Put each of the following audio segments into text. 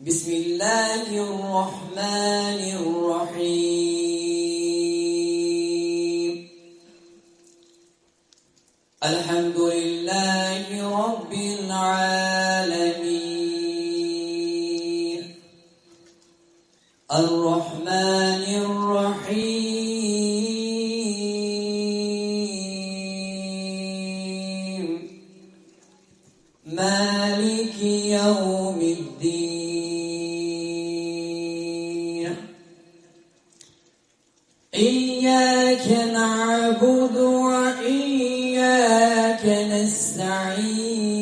بسم الله الرحمن الرحيم. الحمد لله رب العالمين. الرحمن الرحيم. مالك يوم الدين. إياك نعبد وإياك نستعين.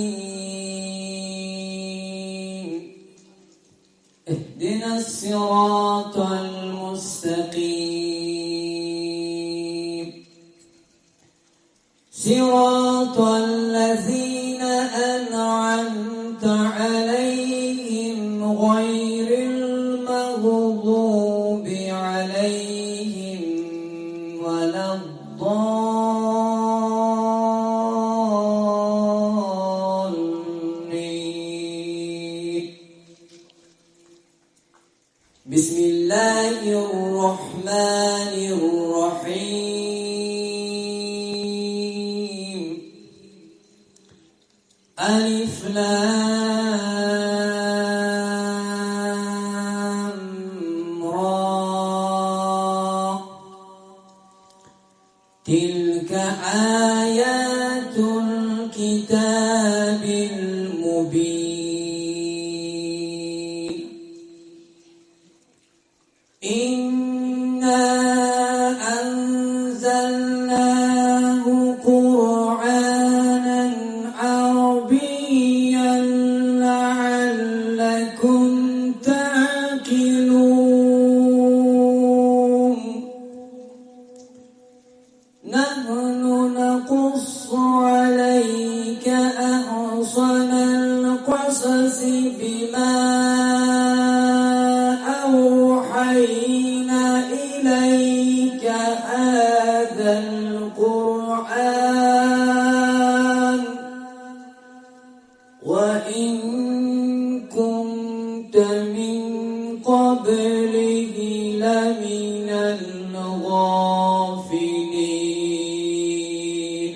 اهدنا الصراط المستقيم. صراط الذين أنعمت عليهم غير المغضوب عليهم ولا الضالين. بسم الله الرحمن الرحيم. ألف لام را. تلك آيات الكتاب المبين. إنا أنزلناه قرآنا عربيا لعلكم تعقلون. نحن نقص عليك أحسن القصص بما أوحينا إليك هذا القرآن وإن كنت من قبله لمن الغافلين.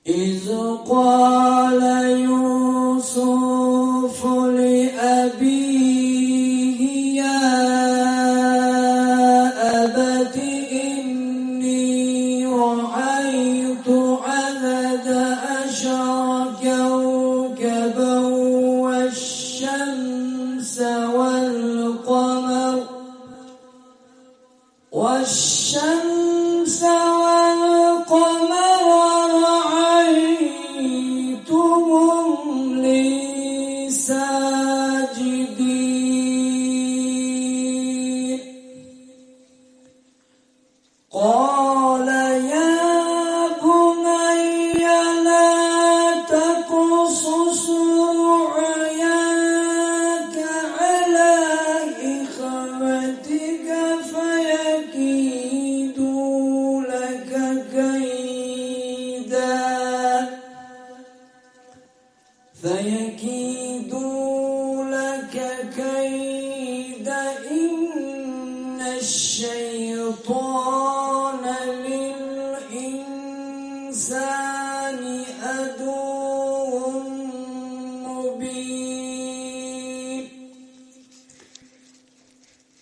إذ قال يوسف لأبيه يا أبت إني رأيت أحد عشر كوكبا والشمس والقمر رأيتهم لي ساجدين. قال يا بني لا تقصص رؤياك على إخوتك فيكيدوا لك كيدا إن الشيطان للإنسان عدو مبين.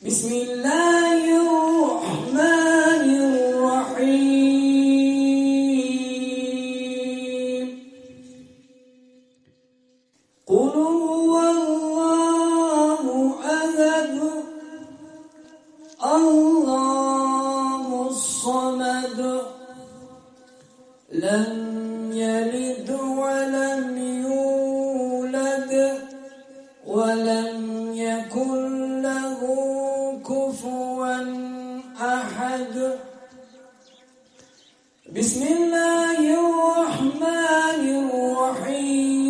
بسم الله الرحمن الرحيم. قل هو الله أحد الله الصمد لم يلد ولم يولد ولم يكن له كفوا أحد. بسم الله الرحمن الرحيم.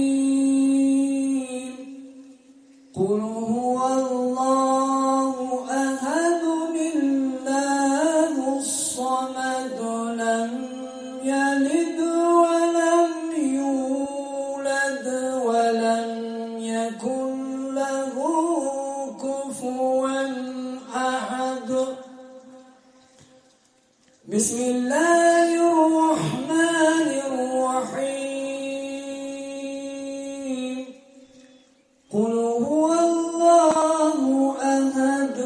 قل هو الله أحد الله الصمد لم يلد ولم يولد ولم يكن بسم الله الرحمن الرحيم. قل هو الله أحد،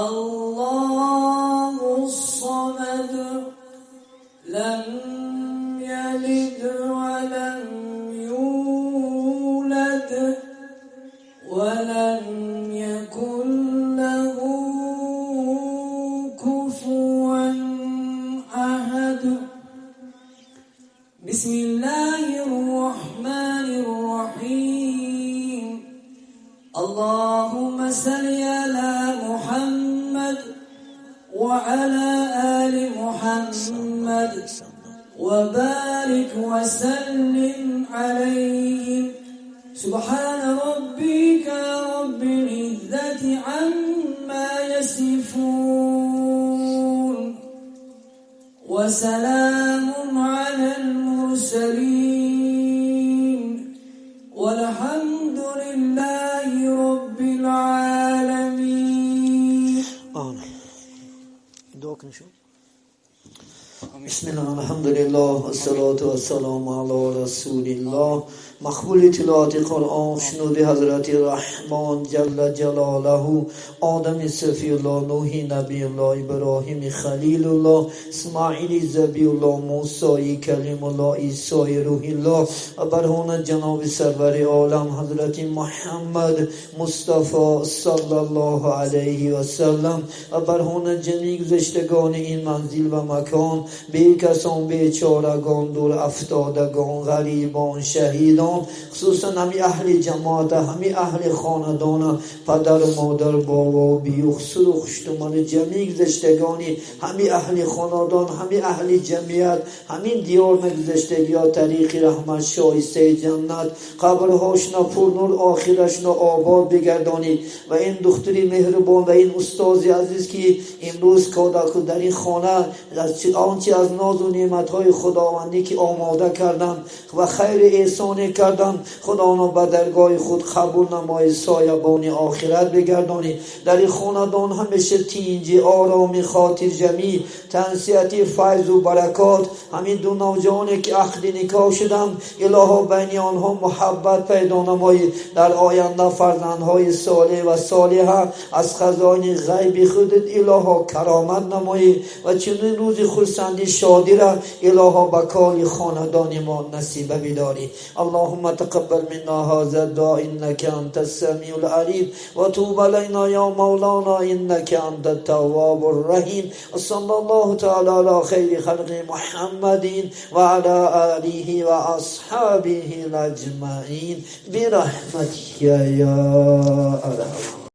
الله الصمد، لم يلد ولم يولد ولم يكن له كفوا أحد. بسم الله الرحمن الرحيم. اللهم صل على محمد وعلى آل محمد وبارك وسلم عليهم. سبحان ربك رب العزة عما يصفون، وسلام على المرسلين، والحمد لله رب العالمين. آمين. دعا کنید. بسم الله، الحمد لله، والصلاة والسلام على رسول الله. مقبول تلاوت قرآن شنود حضرت رحمان جل جلاله، آدم صفی الله، نوح نبی الله، ابراهیم خلیل الله، اسماعیل ذبیح الله، موسی کلیم الله، عیسی روح الله و برهان جناب سرور عالم حضرت محمد مصطفی صلی الله علیه و سلم و برهان جمیع گذشتگان این منزل و مکان، بیکسان، بیچارگان، دور افتادگان، غریبان، شهیدان، خصوصا همی اهل جماعت، همی اهل خاندان، پدر و مادر، بابا و بیو، خسر و خشتمان، جمیع گذشتگانی همی اهل خاندان، همی اهل جمعیت، همین دیار گذشتگی ها طریق رحمت شایسته جنت، قبرهاشنا پر نور، آخرشنا آباد بگردانی. و این دختری مهربان و این استاد عزیز که امروز کادک در این خانه آنچه از ناز و نعمت‌های خداوندی که آماده کردن و خیر احسان کردن، خدا آنها به درگاه خود قبول نمای، سایبان آخرت بگردانی. در این خاندان همیشه تینجی، آرامی، خاطر جمعی، تنسیتی، فیض و برکات. همین دو نوجوانی که عقد نکاح شدند، الها بین آنها محبت پیدا نمایی. در آینده فرزندهای صالح و صالحه از خزائن غیب خودت الها کرامت نمایی و چنین روز خرسندی شادی را الها به کال خاندان ما نصیب بداری. اللهم تقبل منا هذا الدعاء انك انت السميع العليم وتوب علينا يا مولانا انك انت التواب الرحيم. صلى الله تعالى على خير خلق محمد وعلى آله وأصحابه أجمعين برحمتك يا أرحم.